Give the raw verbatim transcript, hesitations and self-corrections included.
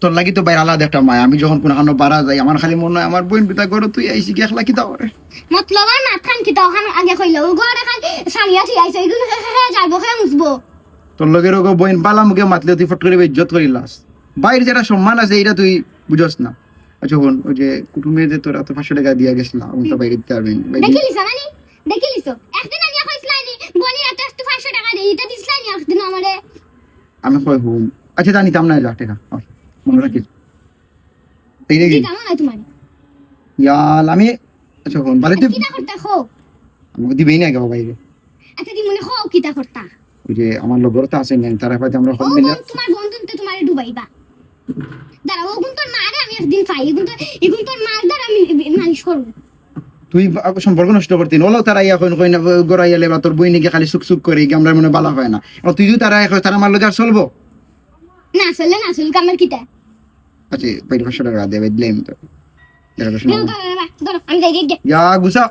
তোর লাগি তো বাইর আলাদা একটা মায়া। আমি যখন কুনু খানো বারা যাই, আমার খালি মনো অয় আমার বইন বিতা ঘরো থুইয়া আইছি, কি একলা কিতা করে? মতলবর মাতখান কিতা অখান আগে কইলে, ও ঘর অখান সারিয়া থুইয়া আইছে, ইগুন হে হে হে যাইবো, হে মুছবো। তোর লগর অগু বইন বালা মুখে মাতলে তুই ফট করি বেইজ্জত করিলাস। বাইর যেটা সম্মান আছে, ইটা তুই বুঝস না। আচ্ছা হুন, ওই যে কুটুমে যে তোরা তো পাঁচশো টেকা দিয়া গেছলা, অখন তো বাইরে দিতে পারবি না। দেখিলিছ না নি? দেখিলিছ? একদিন আনিয়া কইছলায় নি, বইনর আতে আস্তে পাঁচশো টেকা দেই, ইটা দিছলায় নি একদিন আমারে? আমি কই হুন। আচ্ছা, তা নিতাম না, যা, টেকা। মনো রাখিস। এই রে কি? দিতাম না তোমারে। ইয়াল, আমি, আচ্ছা, হুন, বাড়িতে কিতা করতা কও? আমাকে দিবেই না, গেল বাইরে। আচ্ছা, দি মনে কও কিতা করতা? ওই যে আমার লগর তো আছে না, তারা পাইতে আমরা ও হল মিলে বন-, তোমার বন্ধু তো তোমারে ডুবাইবা। দাঁড়া, অগুন তোর মারে আমি একদিন পাই, ইগুন তো, ইগুন তোর মার দ্বারা আমি মালিশ করবো। তুই বা-, সম্পর্ক নষ্ট করতি না। ওলাও তারা ইয়া কইন, কইন, গড়াইয়া লেবা তোর বইনে গিয়া খালি সুক সুক করে, গিয়া আমরা মনে বালা হয় না। আর তুই যদি তারা এখন তারা মারলো, যার চলবো? না চললে না চলুক, আমার কিতা? আচ্ছা, বাইরে পাঁচশো টেকা দে, ভাই, দিলাম তো। ধরো, ধরো, ধরো, ধরো, আমি যাই, যাই, যাই। ইয়া, গুছা।